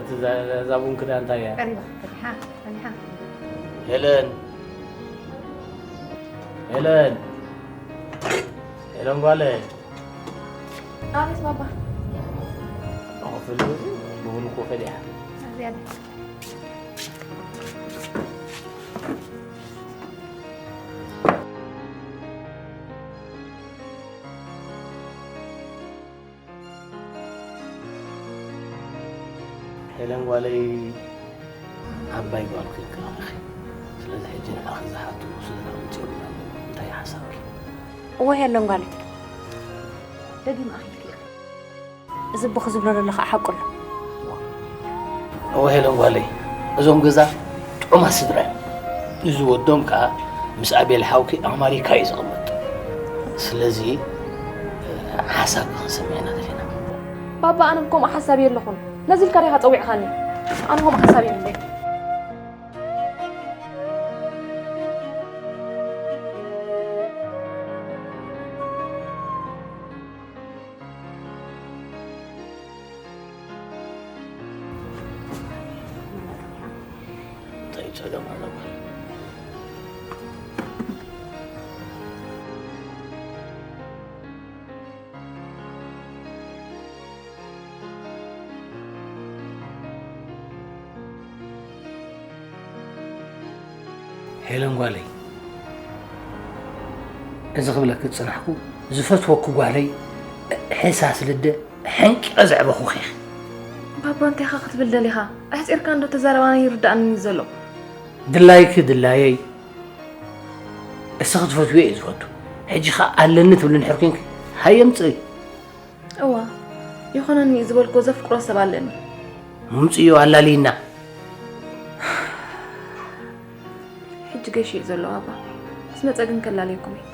እዛ ቡን ክዳን እንታይ እያ? ቀሪባ፣ ፈሪሓ፣ ፈሪሓ። ሄለን፣ ሄለን፣ ሄለን ጓለ። ኣቤት ባባ። ኣኽፍል እዚ ቡን እኮ ፈሊሓ። ኣብዚኣ ኣለ። ሄለን ጓለይ፣ ዓባይ ጓል ኮይንኪ ኣለኺ። ስለዚ ሕጂ ንዓኺ ዝሓቱ ስድራ መጺኦምና ኣለዉ። እንታይ ሓሳብኪ? እወ ሄለን ጓለይ። ደጊም ኣኺልኪ ኢኺ። እዚ ኣቦኺ ዝብሎ ዘሎ ኸኣ ሓቁ ኣሎ። እወ ሄለን ጓለይ፣ እዞም ገዛ ጥዑማት ስድራ እዮም። እዚ ወዶም ከኣ ምስ ኣቤል ሓውኪ ኣማሪካ እዩ ዝቕመጥ። ስለዚ፣ ሓሳብ ክንሰምዕ ኢና ደሊና። ባባ፣ ኣነ ከምኡ ሓሳብ የለኹን። ነዚ ኢልካ ዲኻ ጸዊዕኻኒ? ኣነ ከምኡ ሓሳብ የብለይ። እንታይ ጸገም ኣለዋ? ሄለን ጓለይ፣ እዚ ክብለኪ ዝጸናሕኩ፣ ዝፈትወኪ ጓለይ፣ ሕሳስ ልደ፣ ሕንቂቐ ዘዕበኹኺ ኢኺ። ባባ፣ እንታይ ኢኻ ክትብል ደሊኻ? ኣሕጺርካ እንዶ ተዛረባና ይርድኣኒ ዘሎ። ድላይኪ ድላየይ፣ እስኺ ትፈትውዮ እየ ዝፈቱ። ሕጂ ኸኣ ኣለኒ ትብሊ እንድሕር ኮይንኪ፣ ሃየ ምጽኢ። እዋ፣ ይኾነኒ እዩ ዝበልክዎ ዘፍቅሮ ሰብ ኣለኒ። ምምጽእዮ ኣላልይና። ሕጂ ገይሹ እዩ ዘሎ ባባ። ምስ መጸ ግን ከላልየኩም እየ።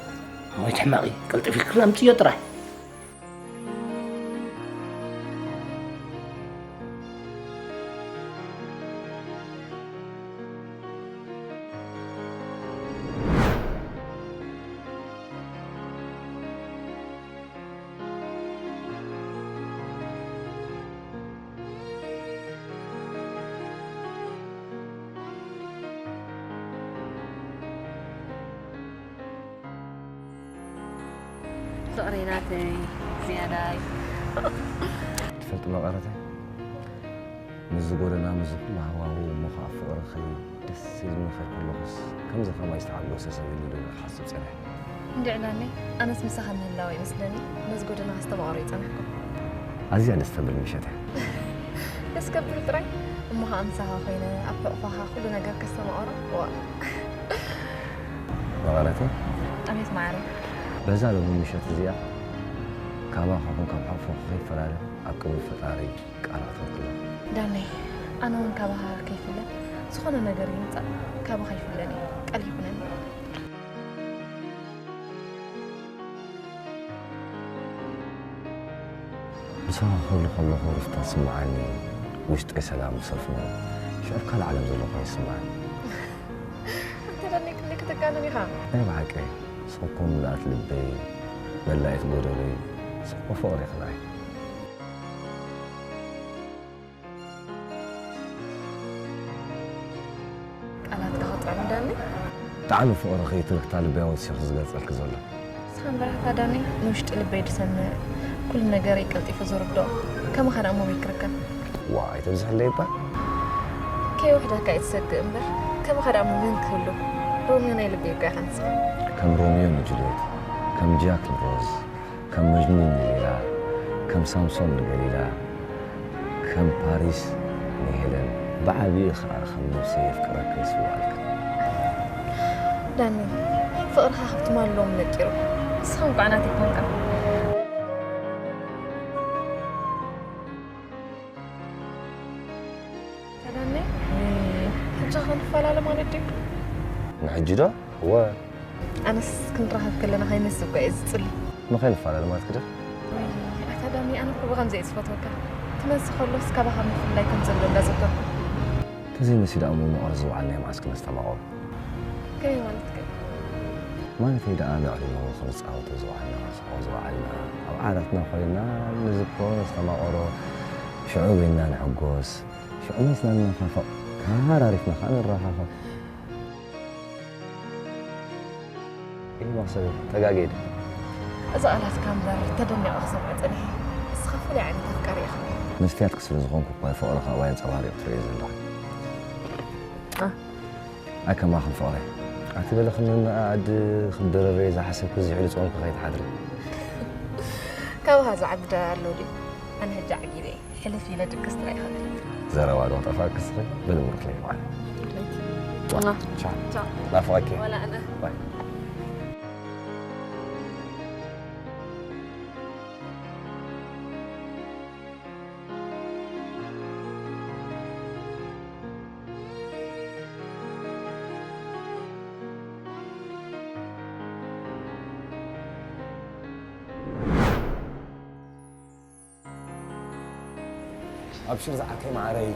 እሞ ኣይትሕመቒ፣ ቀልጢፍኪ ኣምጽእዮ ጥራይ። ፍቕረይ ናተይ ዝያዳይ። ትፈልጢ መቐረተይ፣ ምስዚ ጎደና ምስዚ ኩሉ ሃዋህው እሞ ኸዓ ፍቕርኺ ደስ ኢሉኒ ከይድ ከለኹስ ከምዚ ከማይ ዝተሓጎሰ ሰብ ይህሉ ዶ ኢለ ክሓስብ ጸኒሐ። እንድዒ ዳኒ፣ ኣነስ ምሳኻ ምህላወይ ይመስለኒ ነዚ ጎደና ከስተማቕሮ ይጸናሕኩ። ኣዝያ ደስ ተብል ምሸት እያ። ደስ ከብል ጥራይ እሞ ኸዓ ምሳኻ ኮይነ ኣብ ሕቑፋኻ ኩሉ ነገር ከስተማቕሮ። ዋ። መቐረተይ፣ ኣቤት ማዕረ። በዛ ሎሚ ምሸት እዚኣ ካባኻ ኹን ካብ ሓቆፍኺ ከይፈላለ ኣብ ቅድሚ ፈጣሪ ቃል ኣተወኩ ኣለኹ። ዳነይ፣ ኣነ እውን ካባኻ ከይፍለ፣ ዝኾነ ነገር ይምጻእ፣ ካባኻ ኣይፍለን እየ። ቃል ይኹነኒ። ምሳኻ ክህሉ ከለኹ ሩፍታ ትስምዓኒ፣ ውሽጠይ ሰላም ይሰፍኖ፣ ሽዑ ካልእ ዓለም ዘለኹ ይስምዓኒ። ኣንተ ዳነይ ክንደይ ከተጋንን ኢኻ? ናይ ብሓቂ፣ ንስኺ እኮ ምልኣት ልበይ፣ መላኢት ጎደሎይ፣ ንስኺ እኮ ፍቕሪ ኢኺ ንዓይ። ቃላትካ ክጥዕም ዳኒ። ጣዕሚ ፍቕርኺ ትርክታ ልበይ ኣወሲኹ ዝገልጸልኪ ዘሎ። ንስኻ እምበር ኣታ ዳኒ ንውሽጢ ልበይ ዝሰምዕ፣ ኩሉ ነገረይ ቀልጢፉ ዝርድኦ፣ ከማኻ ደኣ እሞ በይ ክርከብ። ዋ፣ ኣይተብዝሐለይ እባ። ከይውሕደካ እየ ዝሰግእ እምበር፣ ከማኻ ደኣ እሞ መን ክህሉ? ሮሚዮ ናይ ልበይ እኮ ኢኻ ንስኻ። ከም ሮሚዮ ንጁልየት፣ ከም ጃክ ንሮዝ፣ ከም መጅኑን ንሌላ፣ ከም ሳምሶን ንገሊላ፣ ከም ፓሪስ ንሄለን፣ ብዓቢኡ ኸኣ ከም ነብሰይ የፍቅረክን ስውኣልክን። ዳኒ፣ ፍቕርኻ ሃብቲ ማሎም ነቂሩ፣ ንስኻ እንኳዕ ናተይ ኮንካ። ዳኒ፣ ሕጂ ክንፈላለ ማለት ድዩ? ንሕጂ ዶ? እወ። ኣነስ ክንራኸብ ከለና ከይመስል እኮ እየ ዝጽሊ። ንኸይንፈላለ ማለትኪ ዶ? ኣታ ዳኒ፣ ኣነ እኮ ብኸምዚ እየ ዝፈትወካ። ክመሲ ከሎስ ካባኻ ምፍልላይ ከም ዘሎ እንዳዘከርኩ። ተዘይመሲ ደኣ እሞ መቐረት ዝወዓልናዮ መዓስ ክነስተማቕሮ? ከመይ ማለትከ? ማለተይ ደኣ ነዕልሎ፣ ክንጻወቶ ዝወዓልና፣ ክንስሕቖ ዝወዓልና፣ ኣብ ዓራትና ኮይንና ንዝክሮ፣ ነስተማቕሮ፣ ሽዑ በይንና ንሕጎስ። ጥዑመይ ስለ ንናፋፈቕ ተሃራሪፍና ከኣ ንረኻኸብ። ይህ መኽሰብ ተጋጌድ። እዛ ቃላትካ እምበር ተደኒቐ ክሰምዓ ጸኒሐ። ንስኻ ፍሉይ ዓይነት ኣፍቃሪ ኢኻ። መስትያትኪ ስለ ዝኾንኩ እኳ ፍቕርኻ እባ የንጸባሪቕ ትርእዮ ዘለኻ። እ። ኣይ ከማኽን ፍቕረይ። ኣቲ በሊ ክንንኣ ዓዲ ክትደረበ ዝሓሰብኪ ዝሕሉ ጾምኪ ከይትሓድሪ። ካባኻ ዝዓቢ ዶ ኣሎ ድዩ? ኣነ ሕጂ ዓጊበ እየ። ሕልፍ ኢለ ድቅስ ጥራይ ይኸፍል። ዘረባ ዶ ክጠፍኣኪ እስኺ? በሊ ብሩክ ለይሊ መዓልቲ። ዋ። ቻው። ቻው። ናፍቐኪ። ዋላ ኣነ። ባይ። ኣብሽር ዝዓርከይ መዓረይ፣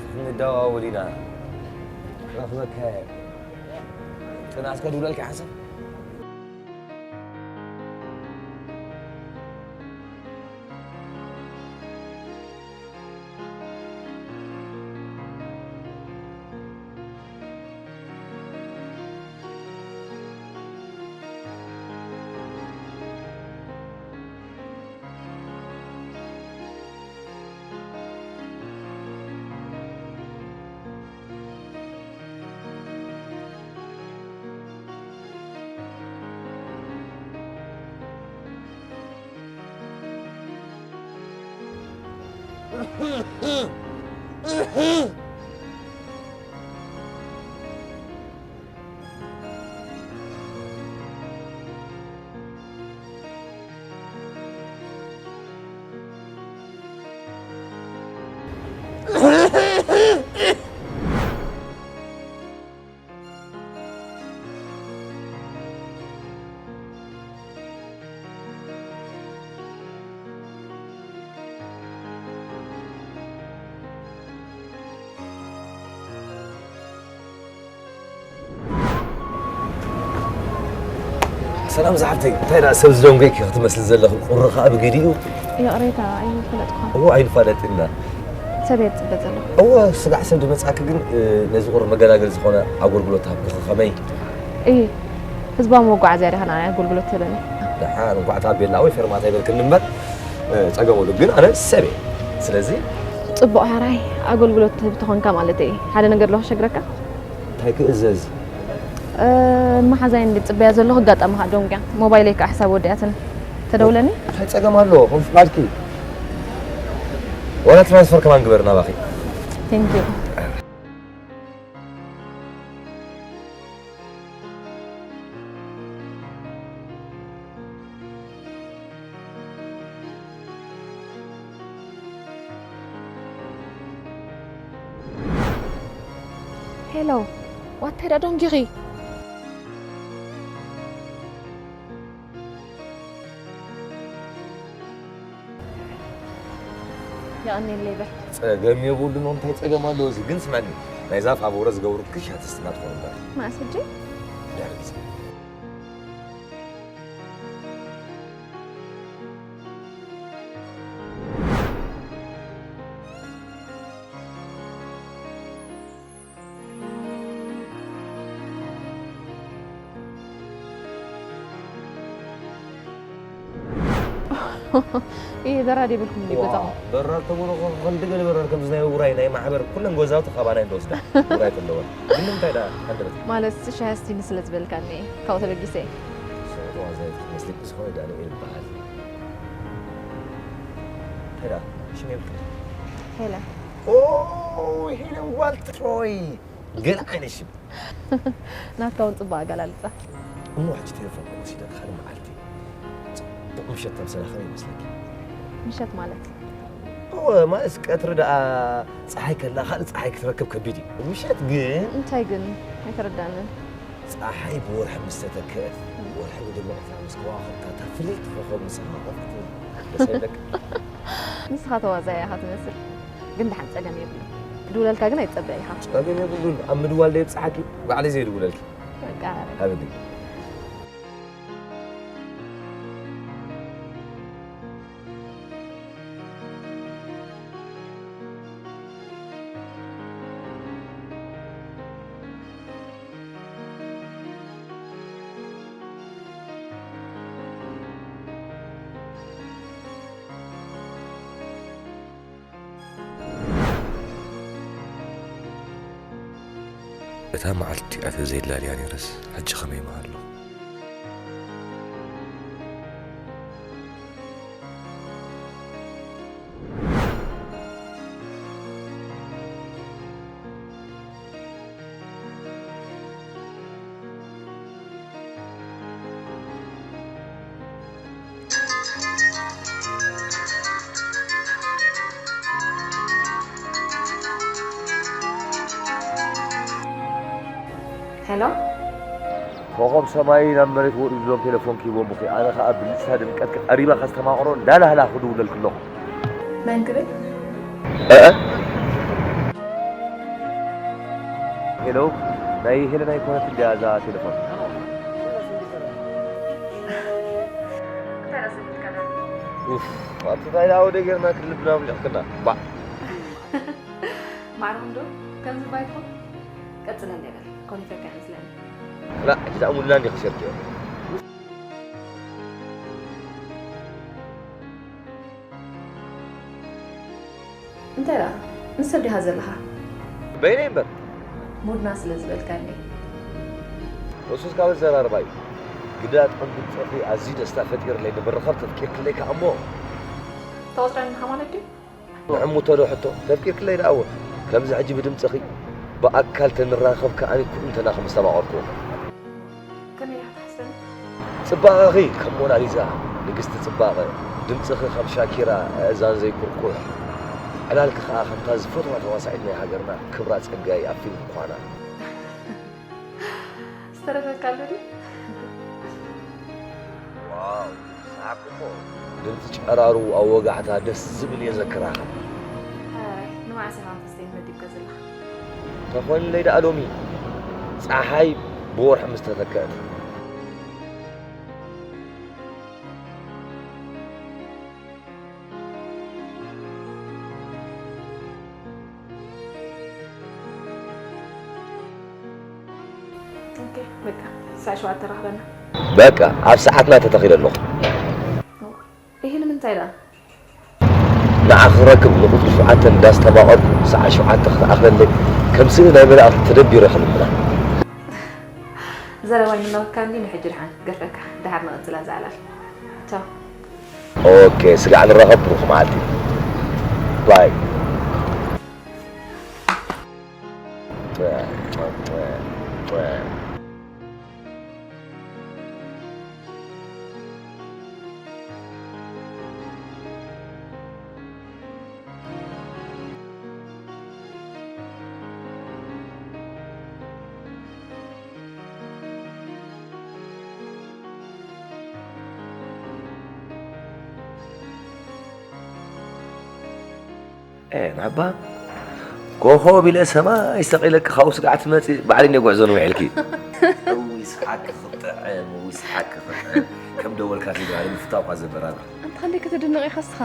ክንደዋወል ኢና። ክረኽበካ እየ። ጥናትካ ድውለልካ ሓንሳብ? ሰላም ዝሓፍተይ፣ እንታይ ደኣ ሰብ ዝደንጎይኪ ክትመስሊ ዘለኺ? ቁሪ ከኣ ብግዲኡ። ይቕሬታ፣ ኣይንፈለጥኳን። እዎ፣ ኣይንፋለጥና። ሰብ እየ ዝጽበ ዘለኹ። እዎ፣ ስጋዕ ሰብ ድመጽኣኪ ግን፣ እ፣ ነዚ ቁሪ መገላገሊ ዝኾነ ኣገልግሎት ሃብኪ ከመይ? እይ፣ ህዝባዊ መጓዓዝያ ዲኻ ንዓይ ኣገልግሎት ትህበኒ? ደሓን፣ እንኳዕ ታቤላ ወይ ፌርማታ ይበልክኒ እምበር፣ እ፣ ጸገም የብሉን። ግን ኣነ ሰብ እየ። ስለዚ ጽቡቕ ሕራይ ኣገልግሎት ትህብ ተኾንካ ማለተይ እየ። ሓደ ነገር ዶ ከሸግረካ? እንታይ ክእዘዝ? እ፣ መሓዛይ እንዲ ጽበያ ዘለኹ ኣጋጣሚ ከኣ ደንጉያ። ሞባይለይ ከኣ ሕሳብ ወዲኣትኒ። ተደውለኒ? እንታይ ጸገም ኣለዎ? ከም ፍቓድኪ። ዋላ ትራንስፈር ከማን ግበር ናባኺ። Thank you። ሄሎ፣ ዋታይ ዳ ደንጊኺ? የቐንየለይ በል። ጸገም የብሉን፣ እንታይ ጸገም ኣለዎ? እዚ ግን ስምዕኒ፣ ናይዛ ፋቮረ ዝገብሩልኪ ሻትስትና ትኾኑ እምበር። መዓስ ሕጂ? ድሕሪ ግዜ። ይህ በራድ የብልኩም እንዲ ዋ፣ ገዛኹም? በራድ ተብሎ ኸ-፣ ክንዲ ገለ በራድ ከምዚ ናይ ውራይ ናይ ማሕበር ኩለን ገዛውቲ ካባና እዮም ዝወስዳ። ውራይ ተለወን። ግን ንምንታይ ደኣ ሃንደበት? ማለት ሻሂ ኣስትይኒ ስለ ዝበልካኒ እየ፣ ካብኡ ተበጊሰ እየ። ሰብኣዊ ዋዛይ ክትመስሊ ብዝኾነ ዳንኤል ይበሃል። እንታይ ደኣ? ሽም የብልክን? ሄለን። ኦ፣ ሄለን ጓል ትሮይ። ገለ ዓይነት ሽም። ናትካ እውን ጽቡቕ ኣገላልጻ። እሞ ሕጂ ቴሌፎን ወሲደ ሓደ መዓልቲ ጽቡቕ ምሸት ተምሰላ ከመይ ይመስለኪ? ምሸት ማለት? እወ፣ ማለት ቀትሪ ደኣ ጸሓይ ከላ ካልእ ጸሓይ ክትረክብ ከቢድ እዩ። ምሸት ግን እንታይ ግን? ኣይተረዳንን። ጸሓይ ብወርሒ ምስ ተተክአት፣ ወርሒ ብድምቕታ ምስ ከዋኽብታ፣ እታ ፍልይቲ ኮኸብ ንስኻ ኮፍ ክትብል ደስ ኣይብለካ? ንስኻ ተዋዛያ ኢኻ ትመስል። ግን ደሓን ጸገም የብሉን። ክድውለልካ ግን ኣይትጸበ ኢኻ። ጸገም የብሉን። ኣብ ምድዋል ዶ የብጽሓኪ? ባዕለይ ዘይ ድውለልኪ። በቃ። ሃብኒ። እታ መዓልቲ እቲኣ ተዘይላልያ ነይረስ፣ ሕጂ ከመይ ምሃሎ? ሄሎ። ኮኾብ ሰማይ ናብ መሬት ወሪዱ ሎም ቴሌፎን ክሂቦም እኺ። ኣነ ኸኣ ብልጭታ ድምቀትኪ ቀሪበ ከስተማቕሮ እንዳላህላኹ ድውለልኪ ኣለኹ። መን ትብል? እእ። ሄሎ፣ ናይ ሄለን ኣይኮነትን ድያ እዛ ቴሌፎን? እንታይ ደኣ ዝብል ከዳን? ኡፍ፣ ኣቲ እንታይ ደኣ ወደ ጌርና ክልብና ምሊኽክና። ባዕ። ማዕረኹም ዶ ከምዚ ባይትኹም? ቀጽለኒ በል፣ ኮኒፈካ ይመስለኒ። ላ፣ ሕጂ ደኣ ሙሉና እንዲኺ ሸርክዮ። እንታይ ደኣ? ምስ ሰብ ዲኻ ዘለኻ? በይነይ እምበር። ሙድና ስለ ዝበልካኒ። እሱስ ካብ ኣዘራርባ እዩ። ግዳ ጥዑም ድምፅኺ ኣዝዩ ደስታ ፈጢርለይ። ንምርኻብ ተፍቂርክለይ ከኣ እሞ። ተቖፅረኒ ኢኻ ማለት ድዩ? ንዕሙቶ ዶ ሕቶ? ተፍቂርክለይ ደኣ እውን። ከምዚ ሕጂ ብድምፅኺ ብኣካል ተንራኸብ ከኣ ኩሉ እንተና ከም ዝተማቐርኩ። ከመይ ኢኻ ትሓስበኒ? ጽባቐኺ ከም ሞናሊዛ፣ ንግስቲ ጽባቐ፣ ድምጽኺ ከም ሻኪራ፣ ኣእዛን ዘይኩርኩሕ፣ ዕላልኪ ከኣ ከምታ ዝፈትዋ ተዋሳኢት ናይ ሃገርና ክብራ ጸጋይ ኣብ ፊልም ምዃና። ዝተረፈካ ኣሎ ድዩ? ዋው፣ ሰሓቅኮ። ድምጺ ጨራሩ ኣብ ወጋሕታ ደስ ዝብል እየ ዘክራኻ። ኣይ፣ ንመዓስ ኢኻ መንፈስተይ መዲብካ ዘለኻ? ተኾንለይ ደኣ ሎሚ ጸሓይ ብወርሒ ምስ ተተክአት። ኦኬ፣ በቃ፣ ሳዕ ሸውዓተ ራኽበና። በቃ፣ ኣብ ሰዓትና ተተኺለ ኣለኹ። እሂ፣ ንምንታይ ደኣ? ንዓ ክረክብ ንቁጽሪ ሸውዓተ እንዳስተማቐርኩ ሰዓት ሸውዓተ ክትኣኽለለይ ከም ስእሊ ናይ መላእኽቲ ተደቢረ ክልምና። ዘረባይ ምነወካ እንዲ ንሕጂ ድሓን ክገርፈካ። ደሓር ንቐጽላ እዛ ዕላል። ቻው። ኦኬ፣ ስጋዕ ንራኸብ ብሩኽ መዓልቲ። ባይ። ኤ፣ ናባ ኮኾብ ኢለ ሰማይ ሰቒለኪ ካብኡ ስጋዕ ትመጺ፣ ባዕለይ እንደ ጉዕዞ ንውዒልኪ። እውይ፣ ሰሓቅኪ ክጥዕም፣ እውይ፣ ሰሓቅኪ ክጥዕም። ከም ደወልካትኒ ባዕለይ ምፍታው እኳ ዘበራብር። ኣንታ ክንደይ ከተድንቕ ኢኻ እስኻ?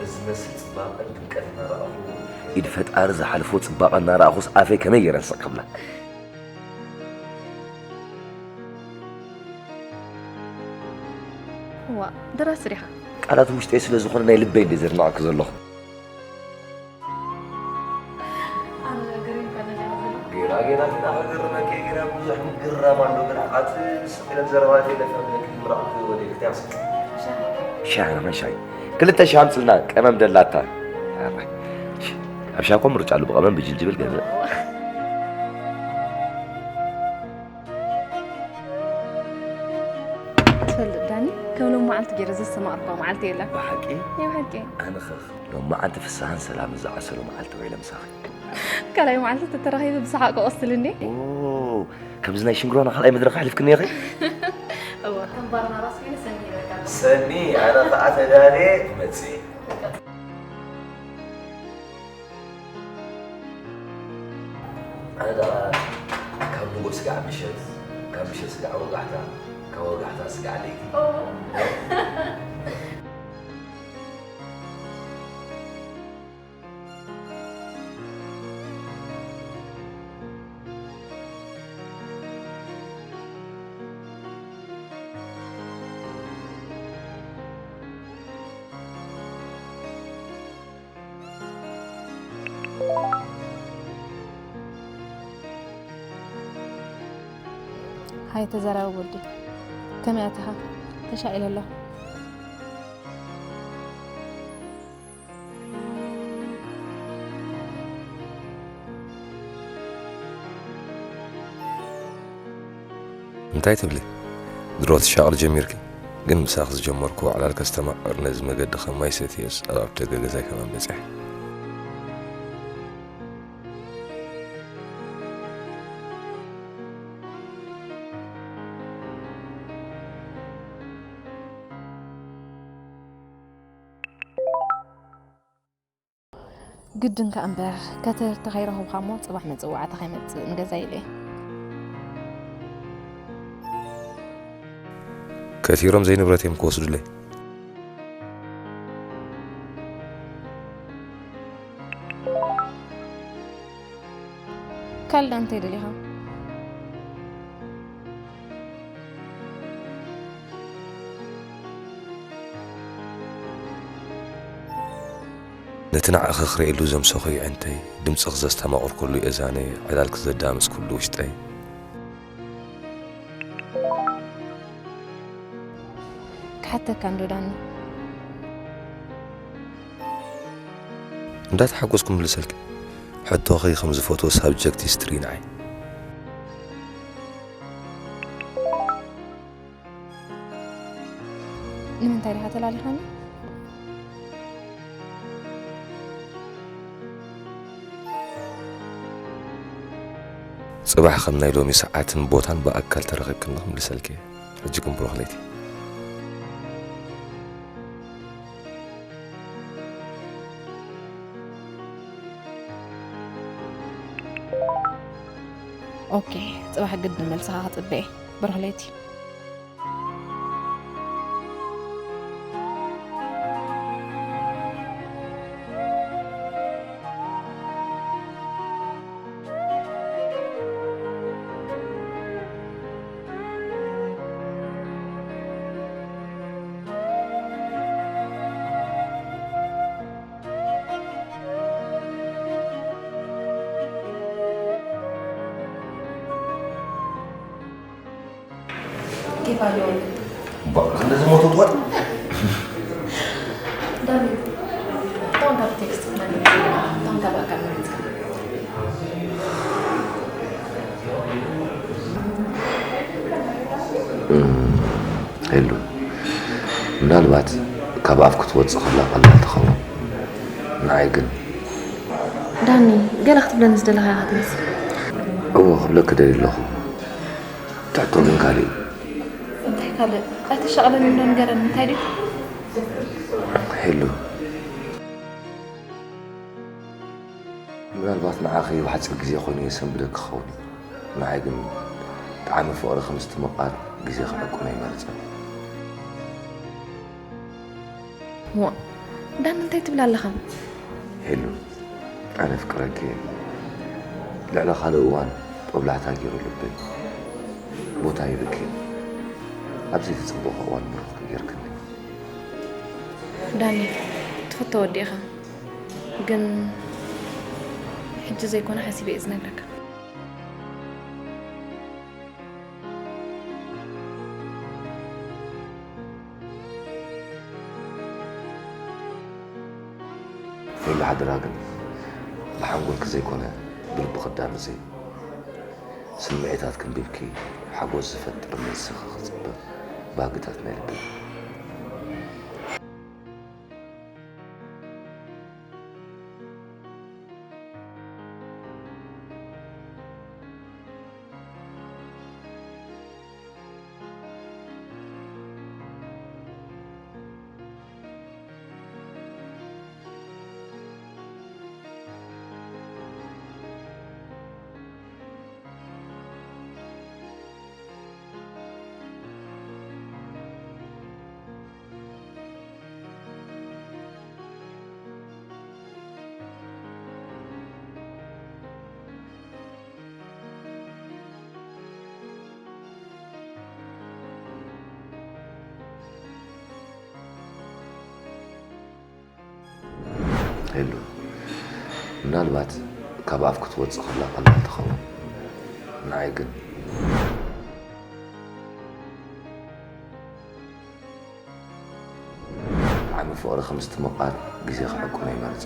እዚ መስል ጽባቐን ድምቀትን እናረኣኹ፣ ኢድ ፈጣሪ ዝሓልፎ ጽባቐ እናረኣኹስ ኣፈይ ከመይ ገይረ ስቕ ክብላ? እዋ፣ ደራሲ ዲኻ? ቃላት ውሽጠይ ስለ ዝኾነ ናይ ልበይ እንደ ዘድንቐኪ ዘለኹ። ጌና፣ ጌና፣ ጌና ከገርመኪ፣ ጌና ብዙሕ ምግራም ኣሎ፣ ግን ኣቲ ስቕ ኢለን ዘረባ ዘይለፈብለኪ ምራቕ ክወደ ክታብስ። ሻሂ፣ መን ሻሂ? ክልተ ሻሂ ኣምጽልና፣ ቀመም ደላታ። ኣባይ። ሽ-፣ ኣብ ሻኮ ምርጫ ኣሉ፣ ብቐመም ብጅንጅብል ገለ። ትፈልጥ ዳኒ፣ ከም ሎም መዓልቲ ገይረ ዘስተማቕርኳ መዓልቲ የለን። ብሓቂ? ናይ ብሓቂ። ኣነ ኸ ሎም መዓልቲ ፍስሃን ሰላምን ዝዓሰሎ መዓልቲ ውዒለ ምሳኺ። ካልኣይ መዓልቲ ተተራኺበ ብሰሓቕ ክቐስል እንዴ? ኦ፣ ከምዚ ናይ ሽንግሮና ካልኣይ መድረኽ ኣሕሊፍክኒ ኢኺ? እወ፣ ከም ባርናባስ ኮይነ ሰኒ ይበቃ። ሰኒ፣ ኣነ ኸዓ ተዳልየ ክመጽእ። ኣነ ደኣ ካብ ንጎ ስጋዕ ምሸት፣ ካብ ምሸት ስጋዕ ወጋሕታ፣ ካብ ወጋሕታ ስጋዕ ለይቲ። ኦ። ኣይተዘራረብ ወዲ። ከመይ ኣቲኻ? ተሻኢለ ኣለኹ። እንታይ ትብሊ? ድሮ ትሻቕሊ ጀሚርኪ? ግን ምሳኺ ዝጀመርኩ ዕላል ከስተማቕር ነዚ መገዲ ከማይ ሰትየስ ኣብ ኣፍደገ ገዛይ ከማን በጺሐ። ግድን ከኣ እምበር፣ ከተርቲ ከይረኸብካ እሞ ጽባሕ መጽዋዕታ ከይመጽእ ንገዛ ኢለ። ከቲሮም ዘይንብረት እዮም ክወስዱለይ። ካልእ እንታይ ደሊኻ? ነቲ ንዓኺ ክርእየሉ ዘምሰኹ የዕንተይ፣ ድምጽኺ ዘስተማቕርኩሉ የእዛነይ፣ ዕላልኪ ዘዳመጽኩሉ ውሽጠይ። ክሓተካ እንዶ ዳኒ? እንዳተሓጎስኩ ምልሰልኪ። ሕቶኺ ከም ዝፈትዎ ሳብጀክት ሂስትሪ ንዓይ። ንምንታይ ዲኻ ተላሊኻኒ? ጽባሕ ከም ናይ ሎሚ ሰዓትን ቦታን ብኣካል ተረኺብክኒ ክምልሰልኪ እየ። ሕጂ ግን ብሩኽ ለይቲ። ኦኬ፣ ጽባሕ ግድን መልስኻ ክጽበ እየ። ብሩኽ ለይቲ። ኬፍ ኣለዎ። እባ፣ እንደዚህ ሞቶ ትወጥ? ዳኒ፣ እቶም ካብ ቴክስት ማለት እቶም ካብ ኣካል ማለት። እም፣ ሄሉ፣ ምናልባት ካብ ኣፍ ክትወጽእ ከላ ቀላል ትኸውን። ንዓይ ግን። ዳኒ፣ ገለ ክትብለኒ ዝደለኻ ኢኻ ትመስል። እወ፣ ክብለኪ ደልየ ኣለኹ። ትሕቶ ግን ካልእ እዩ። እንታይ ካልእ? ኣይተሻቕለኒ እንዶ ንገረኒ፣ እንታይ ድዩ? ሄሉ፣ ምናልባት ንዓኺ ብሓጺር ግዜ ኮይኑ የሰንብደኪ ክኸውን እዩ። ንዓይ ግን ጣዕሚ ፍቕሪ ከም ዝትምቓር ግዜ ክዕቅኖ ይመርጽ። ዋእ፣ ዳኒ እንታይ ትብል ኣለኻ? ሄሉ፣ ኣነ ኣፍቅረኪ እየ። ልዕሊ ካልእ እዋን ጦብላሕታ ገይሩ ልበይ ቦታ ሂብኪ፣ ኣብ ዘይተጸበኹ እዋን ብሩኽኪ ገይርክኒ። ዳኒ፣ ትፍቶ ወዲ ኢኻ። ግን ሕጂ ዘይኮነ ሓሲበ እየ ዝነግረካ። ሄሉ ሓደራ ግን ብሓንጎልኪ ዘይኮነ ብልቢ ክዳምጽ እየ። ስምዒታት ክንቢብኪ ሓጎስ ዝፈጥር መልስኺ ክጽበ ባህግታት ናይ ልቢ። ሄሉ፣ ምናልባት ካብ ኣፍ ክትወጽእ ከላ ቀላል ትኸውን። ንዓይ ግን። ዓሚ ፍቕሪ ከም ዝትምቓር ግዜ ክሕቁኖ ይመርጸ።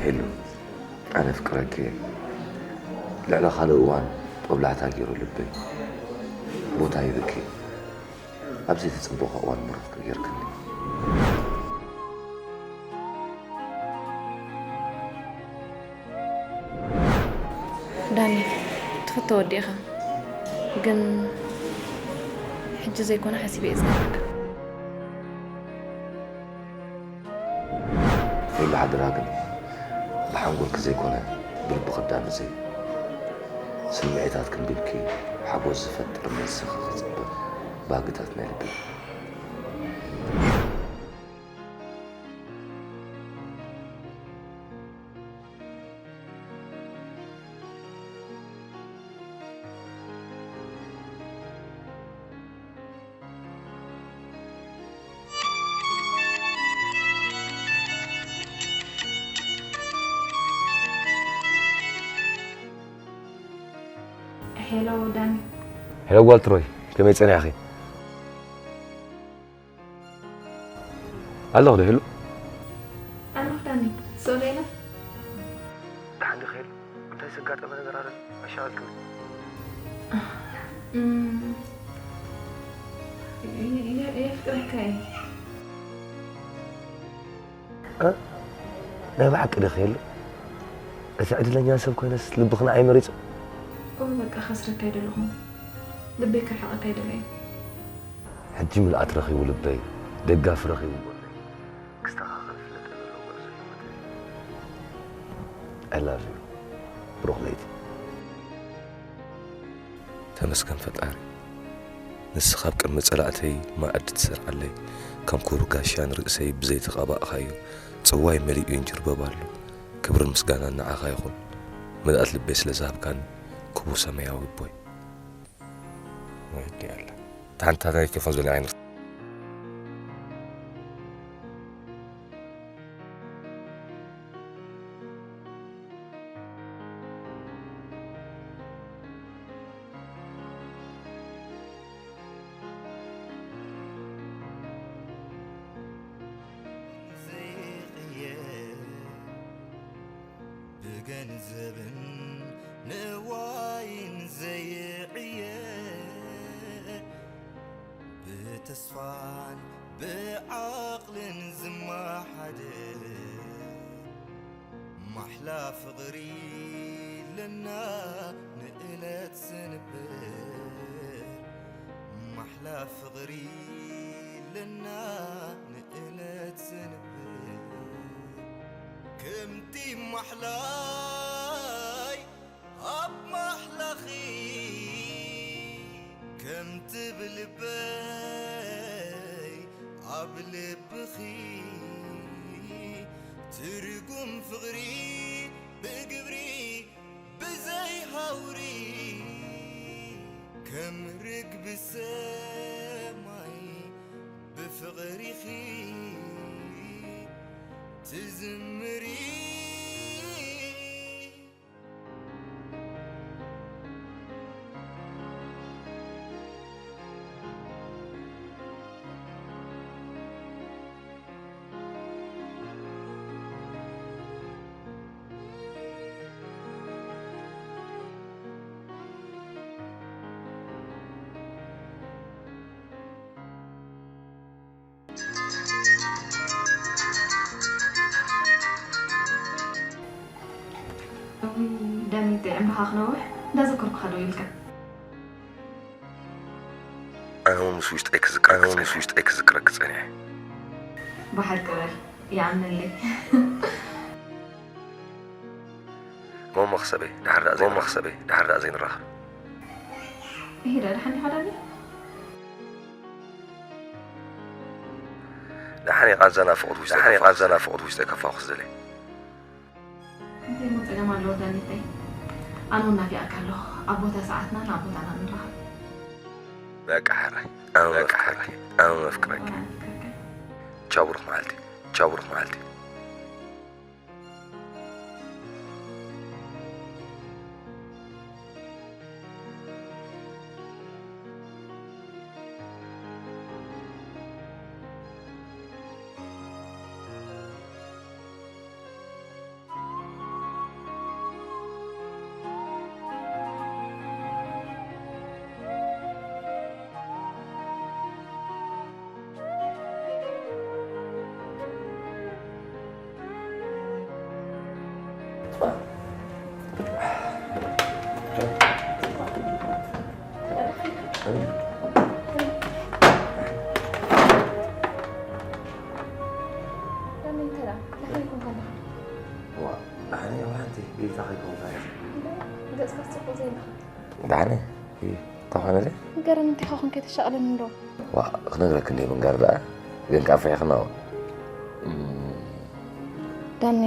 ሄሉ፣ ኣነ ኣፍቅረኪ እየ። ልዕሊ ካልእ እዋን ጦብላሕታ ገይሩ ልበይ ቦታ ሂብኪ፣ ኣብ ዘይተጸበኹ እዋን ምሩኽኪ ገይርክኒ። ዳኒ፣ ትፍቶ ወዲ ኢኻ፣ ግን ሕጂ ዘይኮነ ሓሲበ እየ ዝነግረካ። ሄሉ ሓደራ ግን ብሓንጎልኪ ዘይኮነ ብልብኺ ኣዳምፅይ። ስምዒታት ክንቢብኪ ሓጎስ ዝፈጥር ንስኺ ክፅበ ባህግታት ናይ ልቢ። ሄሎ ዳኒ። ሄሎ ጓል ትሮይ፣ ከመይ ጸኒሕኺ? ኣለኹ ዶ ሄሉ? ኣለኹ ዳኒ። ሶሌና። ደሓን ዲኺ ሄሉ? እንታይ ዘጋጠመ ነገር ኣሎ? ኣሻቐልክኒ። እም፣ የ- የ- የፍቅረካ እየ። እ? ናይ ብሓቂ ዲኺ ሄሉ? እቲ ዕድለኛ ሰብ ኮይነስ ልብኺ ንዓይ መሪጹ? እወ በቃ ከስረካ ኣይደለኹን። ልበይ ክርሕቐካ ኣይደለይን። ሕጂ ምልኣት ረኺቡ ልበይ፣ ደጋፊ ረኺቡ ጎነይ። ክስተኻኸል ስለተ ዘለዎ ጉዕዞ ህይወተይ። I love you ብሩኽ ለይቲ። ተመስገን ፈጣሪ፣ ንስኻ ኣብ ቅድሚ ጸላእተይ መኣዲ ትሰርዓለይ፣ ከም ክቡር ጋሻ ንርእሰይ ብዘይተቐባእኻዮ ጽዋይ መሊኡ ይንጅርበብ ኣሎ። ክብርን ምስጋናን ንዓኻ ይኹን፣ ምልኣት ልበይ ስለ ዝሃብካኒ ክቡር ሰማያዊ ኣቦይ። ወዲ ኣላ። እታ ሓንቲ ናይ ቴሌፎን ዘላ ዓይኒ ዘይቕየር ብገንዘብን ንዋይን ዘይዕየር ብተስፋን ብዓቕልን ዝመሓደር ማሕላ ፍቕሪ ለና ንእለት ዘንብር ማሕላ ፍቕሪ ለና ንእለት ዘንብር ከምቲ ማሕላይ ኣብ ማሕላኺ ከምቲ ብልበይ ኣብ ልብኺ ትርጉም ፍቕሪ ብግብሪ ብዘይ ሃውሪ ከም ርግቢ ሰማይ ብፍቕሪኺ ትዝምሪ። እውይ፣ ዳኒ፣ እንታይ ዕምርኻ ክነውሕ እንዳዘከርኩኻ ደው ኢልካ። ኣነ እውን ምስ ውሽጠይ ክዝክረኪ ኣነ እውን ምስ ውሽጠይ ክዝክረኪ ጸኒሐ። ብሓቂ በል፣ ይኣምነለይ። ሞሞ ክሰበይ፣ ድሓር ደኣ ዘይንራኸብ። ሞሞ ክሰበይ፣ ድሓር ደኣ ዘይንራኸብ። ይሄዳ ደሓን ዲኻ ዳኒ? ደሓን እየ፣ ቃንዛ ናፍቖት ውሽጠይ ደሓን እየ፣ ከፋኹስ ቃንዛ ናፍቖት ውሽጠይ ከፋኹስ ደልየ። እንታይ እሞ ጸገም ኣለዎ ዳኒተይ? ኣነ እውን ናፊቐካ ኣለኹ። ኣብ ቦታ ሰዓትና ናብ ቦታና ንራኸብ። በቃ ሕራይ፣ ኣነ እውን ኣፍቅረኪ፣ ኣነ እውን ኣፍቅረኪ። ኣነ ኣፍቅረካ። ቻው ብሩኽ መዓልቲ፣ ቻው ብሩኽ መዓልቲ። ደሓነ እዩ። እንታይ ኾነ? ንገረኒ፣ እንታይ ኾንካ ተሻቕለኒ እንዶ? ዋ፣ ክነግረክ እንደ ምንጋር ደኣ፣ ግን ካብ ፍሒኽና። ዳኒ፣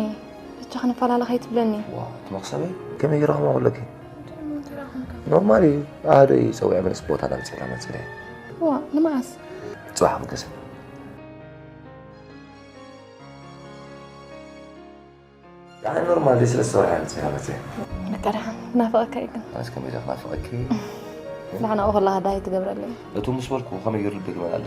ብቻ ክንፈላለ ከይትብለኒ። ዋ፣ እቲ መኽሰበይ ከመይ ገይረ ክመቕለኪ? ኖርማል እዩ። ኣህዶ እዩ ጸዊዐ፣ ምንስ ቦታ ናብ ጸላ መጸለ። ዋ፣ ንመዓስ? ጽባሕ ክገሰ። ኣነ ኖርማል፣ ስለ ዝሰርሐ መጽያ መጽያ። በቃ ደሓን፣ ናፍቐካ እዩ ግን። ኣነስ ከመይ ኢለ ክናፍቐኪ? ንሕና ከለኻ ዳይ ትገብረለይ። እቱ ምስ በልኩ ከመይ ገይሩ ልቢ ክመልኣለ?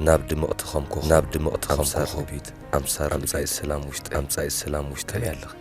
ናብ ድምቕቲ ከም ኮኾብ፣ ናብ ድምቕቲ ከም ኣምሳል ኮኾብ፣ ርግቢት፣ ኣምሳል ኣምጻኢ ርግቢት፣ ሰላም ውሽጠይ፣ ኣምጻኢ ሰላም ውሽጠይ። ከመይ ኣለኺ?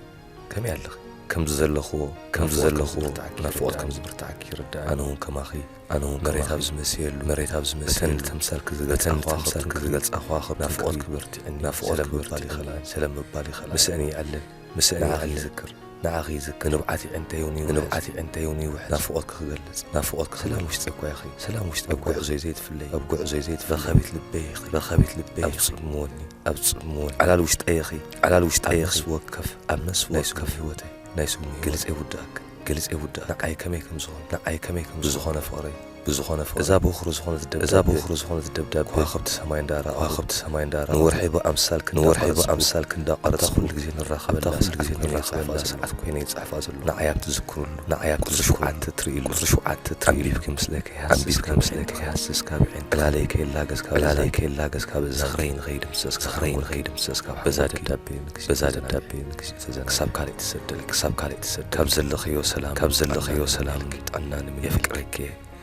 ከመይ ኣለኺ? ከምዚ ዘለኽዎ፣ ከምዚ ናፍቖት ዘለኽዎ፣ ከምዚ ብርታዕኪ ናፍቖት ይርድኣኒ። ከምዚ ብርታዕኪ ይርድኣኒ። ኣነ እውን ከማኺ፣ ኣነ እውን ከማኺ፣ መሬት ኣብ ዝመስየሉ፣ መሬት ኣብ ዝመስየሉ፣ በተን ተምሳልኪ ዝገልጻ በተን ከዋኽብቲ ተምሳልኪ ንክሪ፣ ዝገልጻ ከዋኽብቲ ናፍቖት ንክሪ፣ ክበርትዕኒ፣ ናፍቖት ሰለም ምባል ክበርትዕኒ፣ ይኸልኣኒ። ሰለም ምባል ይኸልኣኒ። ምስእኒ ይኣልል፣ ምስእኒ ይኣልል። ንብዓት የዒንተይ እውን ይውሕዝ። ንብዓት የዒንተይ እውን ይውሕዝ። ናፍቖትኪ ክገልጽ፣ ናፍቖትኪ ሰላም ክገልጽ። ውሽጠይ እኳ ኢኺ፣ ሰላም ውሽጠይ ኣብ እኳ ኢኺ። ጉዕዞይ ዘይትፍለይ፣ ኣብ ጉዕዞይ ዘይትፍለይ። ረኻቢት ልበይ ኢኺ፣ ረኻቢት ልበይ ኣብ ኢኺ። ጽምወኒ፣ ኣብ ጽምወኒ። ዓላል ውሽጠይ ኢኺ፣ ዓላል ውሽጠይ ኣብ ኢኺ። ነፍሲ ወከፍ፣ ኣብ ነፍሲ ናይ ወከፍ ስሙ ህይወተይ፣ ናይ ስሙ ህይወተይ። ግልጽ ይውድኣክ፣ ግልጽ ይውድኣክ። ንዓይ ከመይ ከም ዝኾን፣ ንዓይ ከመይ ከም ዝኾነ ፍቕረይ፣ ብዝኾነ ፍቕሪ። እዛ ብወፍሪ ዝኾነት ደብዳቤ፣ እዛ ብወፍሪ ዝኾነት ደብዳቤ፣ ከዋኽብቲ ሰማይ እንዳረኣኹ፣ ከዋኽብቲ ሰማይ እንዳረኣኹ፣ ንወርሒ ብኣምሳልኪ ንወርሒ እንዳቐረጽኩ፣ ብኣምሳልኪ እንዳቐረጽኩ፣ ኣብታ ኩሉ ግዜ ንራኸበላ፣ ኣብታ ኩሉ ግዜ ንራኸበላ ሰዓት ኮይነ ይጽሕፋ ዘለኹ። ንዓይ ኣብቲ ዝክረሉ፣ ንዓይ ኣብቲ ቁጽሪ ዝክረሉ፣ ሸውዓተ ትርእይሉ፣ ቁጽሪ ሸውዓተ ትርእይሉ። ኣንቢብኪ ምስለይ ከይሃስስ፣ ኣንቢብኪ ምስለይ ከይሃስስ ካብ የዒንተይ፣ ዕላለይ ከይላገጽ ካብ፣ ዕላለይ ከይላገጽ ካብ እዝኒ፣ ዝኽረይ ንኸይድምሰስ፣ ዝኽረይ ንኸይድምሰስ ካብ በዛ ደብዳቤ ንግዜ በዛ ተዘናጊዐ፣ ደብዳቤ ንግዜ ተዘናጊዐ። ክሳብ ካልእ ትሰደልኪ፣ ክሳብ ካልእ ትሰደልኪ። ካብ ዘለኽዮ ሰላም፣ ካብ ዘለኽዮ ሰላም ጥዕና ንምነየልኪ። የፍቅረኪ።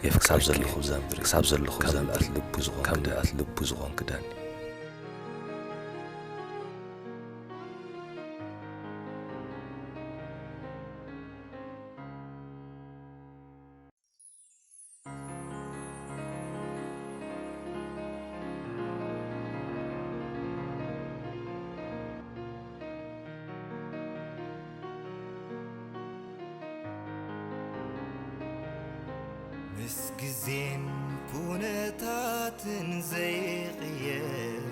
የፍቅረኪ። ክሳብ ዘለኹ እዛ ምድሪ፣ ክሳብ ዘለኹ እዛ ምድሪ። ካብ ምልኣት ልቡ ዝኾንኪ ካብ ዳኒ። ምልኣት ልቡ ዝኾንኪ ዳኒ። ምስ ግዜን ኩነታትን ዘይቕየር፣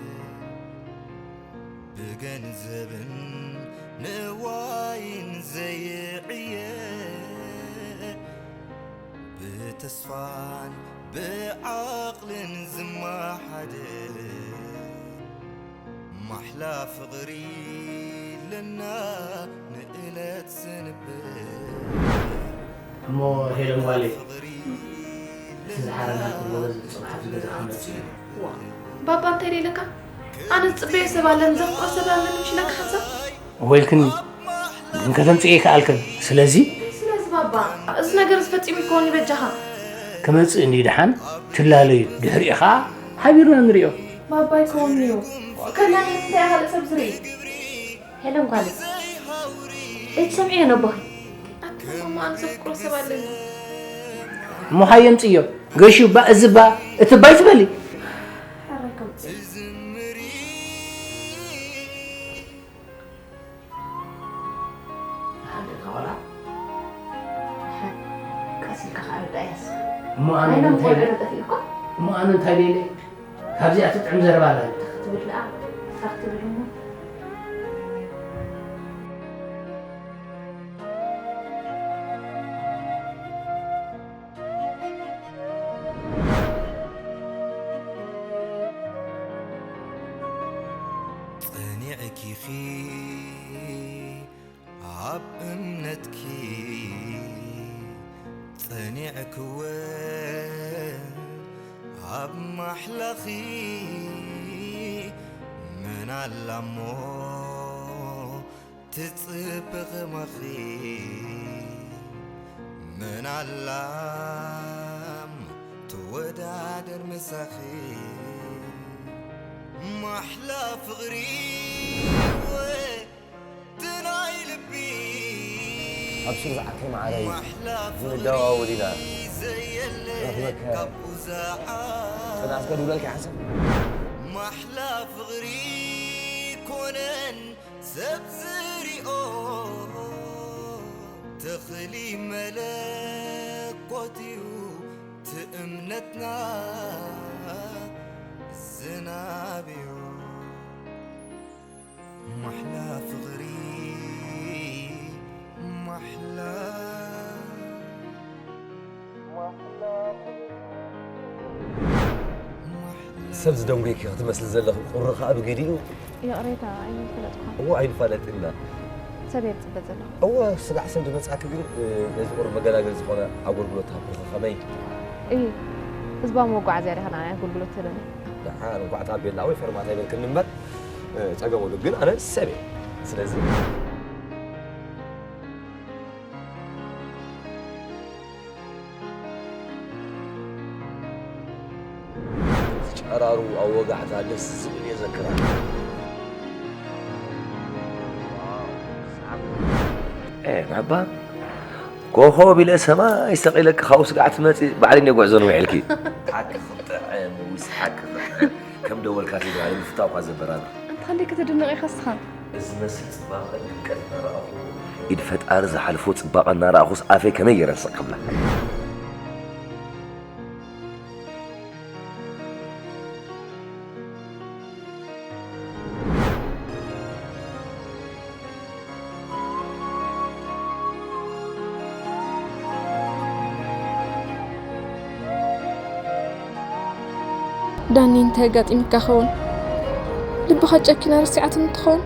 ብገንዘብን ንዋይን ዘይዕየር፣ ብተስፋን ብዓቕልን ዝመሓደር፣ ማሕላ ፍቕሪ ለና ንእለት ሰንበት። እሞ ሄለን ጓለይ፣ ፍቕሪ እቲ ዝሓረናልኩም ገዛ ዝብል ጽባሕ ኣብዚ ገዛ ክመጽእ እዩ። ዋ፣ ባባ እንታይ ደይለካ? ኣነ ዝጽበዮ ሰብ ኣለኒ፣ ዘፍቅሮ ሰብ ኣለኒ፣ ምሽ ኢለካ ሓንሳብ? እወ ኢልክኒ፣ ግን ከተምጽእዮ ኣይከኣልክን። ስለዚ ስለዚ ባባ፣ እዚ ነገር እዚ ፈጺሙ ይከውን እዩ በጃኻ። ክመጽእ እንድዩ ደሓን፣ ትላለዩ፣ ድሕሪኡ ኸኣ ሓቢርና ንሪኦ። ባባ ኣይከውንን'ዩ። ከላ ንምንታይ እያ ካልእ ሰብ ዝርኢ? ሄለን ጓለይ፣ ኣይትሰምዕዮ ነቦኺ። ኣታ ማማ፣ ኣነ ዘፍቅሮ ሰብ ኣለኒ። እሞ ሃየ ኣምጽእዮ። ገሹ እባ፣ እዚ እባ፣ እቲ እባ ኣይትበሊ። ሕራይ ከምጽእ። ደሓን ዲኻ ቆልዓ? ደሓን። ቀስ ኢልካ ከኣ ርዳእ ያዝ። እሞ ኣነ ናይ ሎም እንታይ ቆልዑ ኢለ? ጠፊኡ እኮ። እሞ ኣነ እንታይ ኢለ? ካብዚኣ ትጥዕም ዘረባ ኣላ። እንታይ ክትብል ደኣ? እንታይ ክትብል እሞ? ጸኒዕኪ ኢኺ ኣብ እምነትኪ፣ ጸኒዕኪ እውን ኣብ ማሕላኺ፣ መን ኣላ እሞ ትጽበ ከማኺ፣ መን ኣላ እሞ ትወዳደር ምሳኺ ማሕላ ፍቕሪ ወ ትናይ ልቢ ኣብ ሱር ዝዓርከይ መዓረይ ማሕላ ክንደዋወል ኢና። ፍቕሪ ዘየለ ረኽበካ ካብኡ ዝዓብ ጽናት ከድውለልካ ይሓስብ። ማሕላ ፍቕሪ ኮነን ሰብ ዝሪኦ ተኽሊ መለኮት እዩ። ትእምነትና ዝናብ እዩ። ማሕላ ፍቕሪ ማሕላ ማሕላ ፍቕሪ ማሕላ ሰብ ዝደንጎይኪ ክትመስሊ ዘለኺ ቁሪ ኸኣ ብግዲኡ ይቕሬታ ኣይፈለጥኳን። እዎ ኣይንፋለጥና። ሰብ እየ ዝፅበ ዘለኹ። እዎ ስጋዕ ሰብ ዝመፅኣኪ ግን ነዚ ቁሩብ መገላገሊ ዝኾነ ኣገልግሎት ሃብኩኺ ከመይ? እይ ህዝባዊ መጓዓዝያ ዲኻ ንዓይ ኣገልግሎት ትህበኒ? ደሓን እንኳዕ ታቤላ ወይ ፈርማታ ይበልክኒ እምበር ጸገም የብሉን ግን ኣነ ሰብ እየ። ስለዚ ጨራሩ ኣብ ወጋሕታ ደስ ዝብል እየ ዘክራ። ኤ ናባ ኮኾብ ኢለ ሰማይ ሰቒለኪ ካብኡ ስጋዕ ትመፂ ባዕለይ እንደ ጉዕዞ ንውዕልኪ። ሓቂ ክጥዕም ውስሓቂ ክጥዕም ከም ደወልካትለይ ባዕለይ ምፍታው እኳ ዘበራብር። ኣንታ ክንደይ ክትድነቕ ኢኻ እስኻ። እዚ መስል ጽባቐ ድምቀት እናረኣኹ ኢድ ፈጣሪ ዝሓልፎ ጽባቐ እናረኣኹስ ኣፈይ ከመይ ገይረ ስቕ ክብላ። ዳኒ እንታይ ኣጋጢምካ ኸውን? ልብኻ ጨኪና ረሲዓትኒ ትኸውን?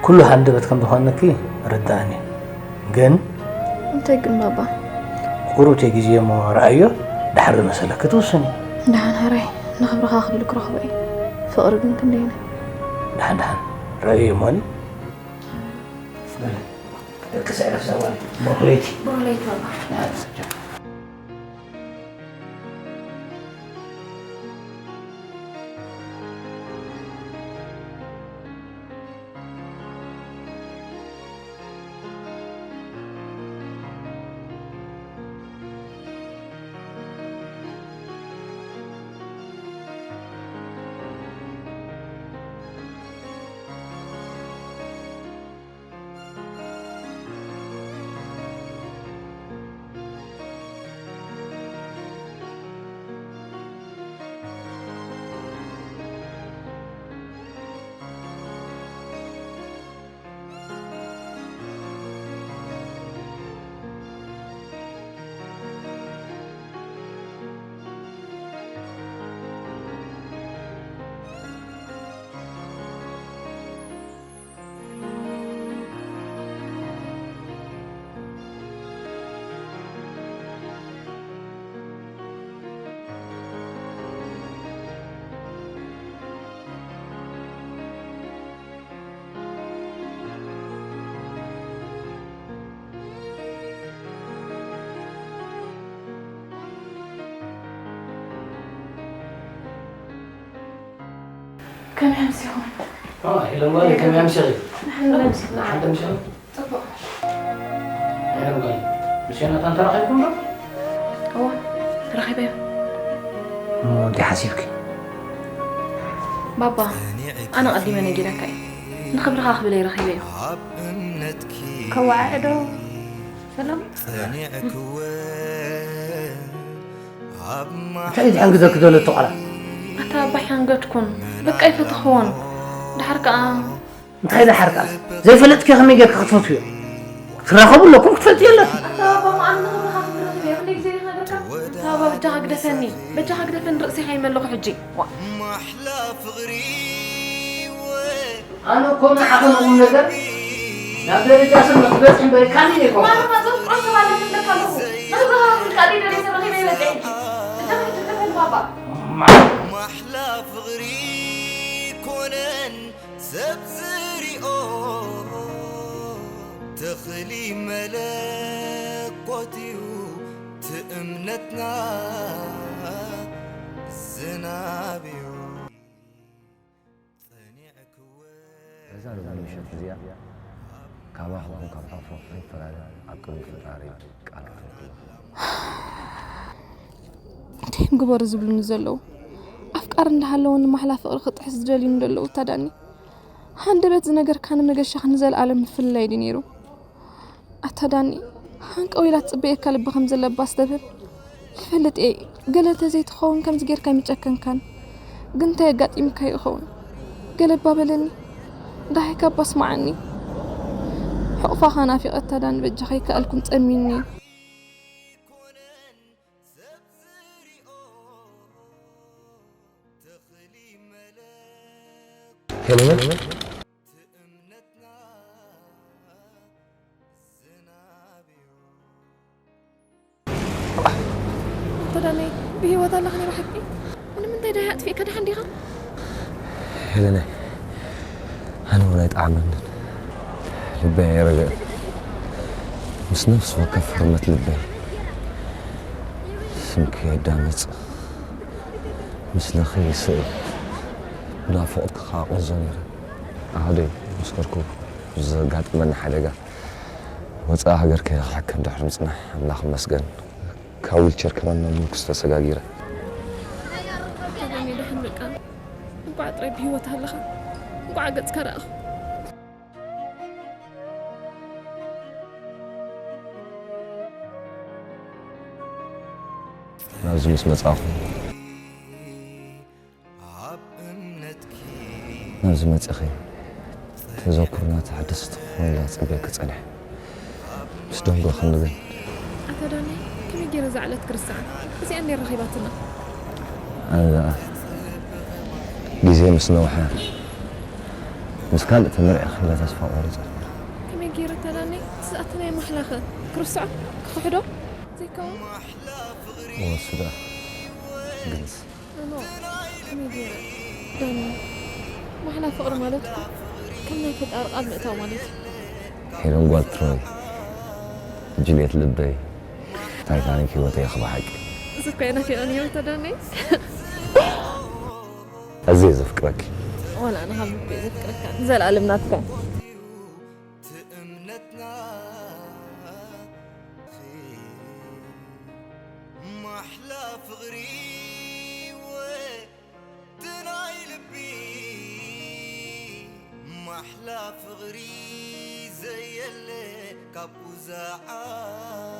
ኩሉ ሃንደበት ከም ዝኾነኪ ርዳእኒ። ግን እንታይ ግን ባባ? ቁሩብ ግዜ እሞ ረኣዮ፣ ድሓር ዝመሰለኪ ትውስኒ። ደሓን ሃራይ፣ ንኽብርኻ ክብል ክረኽቦ እየ። ፍቕሪ ግን ክንደየናይ? ደሓን ደሓን ረኣዮ እሞኒ። በለ፣ ደቂ ሰዕረ ሰዋል፣ ብሩኽ ለይቲ። ብሩኽ ለይቲ ባባ። ከመይ ኣምሲኹም? ሄለን ጓለይ፣ ከመይ ኣምሲኺ? ንሕና ኣምሲኽና። ሓንቲ ኣምሲኺ? ጽቡቕ። ሄለን ጓለይ፣ ምስ ዮናታን ተራኺብኩም ዶ? እወ፣ ተራኺበዮ። እሞ እንታይ ሓሲብኪ? ባባ፣ ኣነ ቀዲመ ነጊረካ እየ። ንኽብርኻ ክብል እየ ረኺበዮ። ከዋዕዕ ዶ? ሰላም? እንታይ እዩ ዝሕንግዘኪ ዘሎ እቲ ቆልዓ? ኣታ ኣባ ኣይሓንገድኩን። በቃ ኣይፈተኽዎን። ደሓር ከኣ እንታይ ደሓር ከኣ? ዘይፈለጥኪ ከመይ ጌርኪ ክትፈትውዮ? ክትራኸቡ ኣለኩም ክትፈልጥዮ ኣለኪ። ኣታ ኣባ መዓልቲ ንኽብርኻ ክንረኽብ እየ። ክንደይ ግዜ ዲኻ ነግረካ? ኣታ ኣባ በጃኻ ግደፈኒ። በጃኻ ግደፈኒ ርእሰይ ከይመለኹ ሕጂ። ዋ። ኣነ እኮ ንዓኺ ንቑም ነገር ናብ ደረጃ ሰብ ንኽትበጽሒ እምበር ኢልካኒ ዘይኮንኩ። ማለኻ ዘፍቅሮ ሰብ ኣለኒ እብለካ ኣለኹ። ንኽብርኻ ክብል ከኣ ደይደልየ ሰብ ረኺበ ይበጽሕ ሕጂ። በጃኻ ሕጂ ግደፈኒ ባባ። ማሕላ ፍቕሪ ኮነን ሰብ ዝሪኦ ተኽሊ መለኮት እዩ ትእምነትና ዝናብ እዩ። እዛ ሎሚ ምሸት እዚኣ ካባኹም ካብ ኣፎ ከይፈላለ ኣብ ቅድሚ ፈጣሪ ቃል ክህብ ኣለኹ። እንታይ እዮም ግበሩ ዝብሉኒ ዘለዉ? ኣፍቃሪ እንዳሃለወኒ ማሕላ ፍቕሪ ክጥሕስ ዝደልዩኒ ዘለዉ እታ ዳኒ። ሃንደበት ዝነገርካኒ መገሻ ንዘለኣለም ምፍልላይ ድዩ ነይሩ? ኣታ ዳኒ፣ ሃንቀው ኢላ ትጽበየካ ልቢ ከም ዘለባ ኣስተብህል። ይፈልጥ እየ፣ ገለ እንተዘይትኸውን ከምዚ ጌርካ ኣይምጨከንካን። ግን እንታይ ኣጋጢምካ ይኸውን? ገለ እባ በለኒ። ደሃይካ እባ ስምዓኒ። ሕቑፋኻ ናፊቐ ኣታ ዳኒ፣ በጃኻ ኣይከኣልኩን፣ ጸሚኒ። ሄለን? ኣታ ዳነይ፣ ብህይወት ኣለኻ ናይ ብሓቂ? ንምንታይ ዳይ ኣጥፊእካ? ደሓን ዲኻ? ሄለነይ፣ ኣነ እውን ኣይጠዓመንን። ልበይ ኣይረግእን። ምስ ነፍሲ ወከፍ ህርመት ልበይ ስምኪ የዳምጽ። ምስልኺ ይስእል። ናፍቖትኪ ከኣ ቅዞ ነይረ። ኣሃደይ፣ ምስ ከድኩ ብዘጋጠመኒ ሓደጋ ወጻኢ ሃገር ከይደ ክሕከም ድሕሪ ምጽናሕ፣ ኣምላኽ ይመስገን፣ ካብ ዊልቸር ከማን ናብ ምርኩስ ተሰጋጊረ። ተገኒ፣ ደሓን በቃ። እንቋዕ ጥራይ ብህይወት ኣለኻ። እንቋዕ ገጽካ ረኣኹ። ናብዚ ምስ መጻእኹ፣ ናብዚ መጺኺ ተዘክሮና ተሓደስቲ ክኾኑላ ጸበየኪ ጸኒሐ። ምስ ደንጎ ክንብል። ኣታ ዳኒ፣ ከመይ ገይረ እዛ ዕለት ክርስዓ? እዚኣ እንድያ ረኺባትና። ኣነ ደኣ ግዜ ምስ ነውሐ ምስ ካልእ ተመርዒኺ ኢለ ተስፋ ቆሪጸ ነይረ። ከመይ ገይረ ተዳኒ ዝኣተናይ ማሕላኸ ክርስዖ ክኽሕዶ ዘይከውን ወስዳ ግንስ እሞ ከመይ ገይረ ዳኒ ማሕላ ፍቕሪ ማለት እኮ ከም ናይ ፈጣሪ ቃል ምእታው ማለት እዩ። ሄለን ጓል ትሮይ ጁልየት ልበይ ታይታኒክ ህይወተይ ኢኺ ብሓቂ እዚ ኮይና ፊቕን እዮም ተዳኒ ኣዝየ ዘፍቅረኪ ዋላ ኣነ ካብ ልቢ ዘፍቅረካ ንዘለኣለም ናትካ ትእምነትና ማሕላ ፍቕሪ ወ ትናይ ልቢ ማሕላ ፍቕሪ ዘየለ ካብኡ ዝዓቢ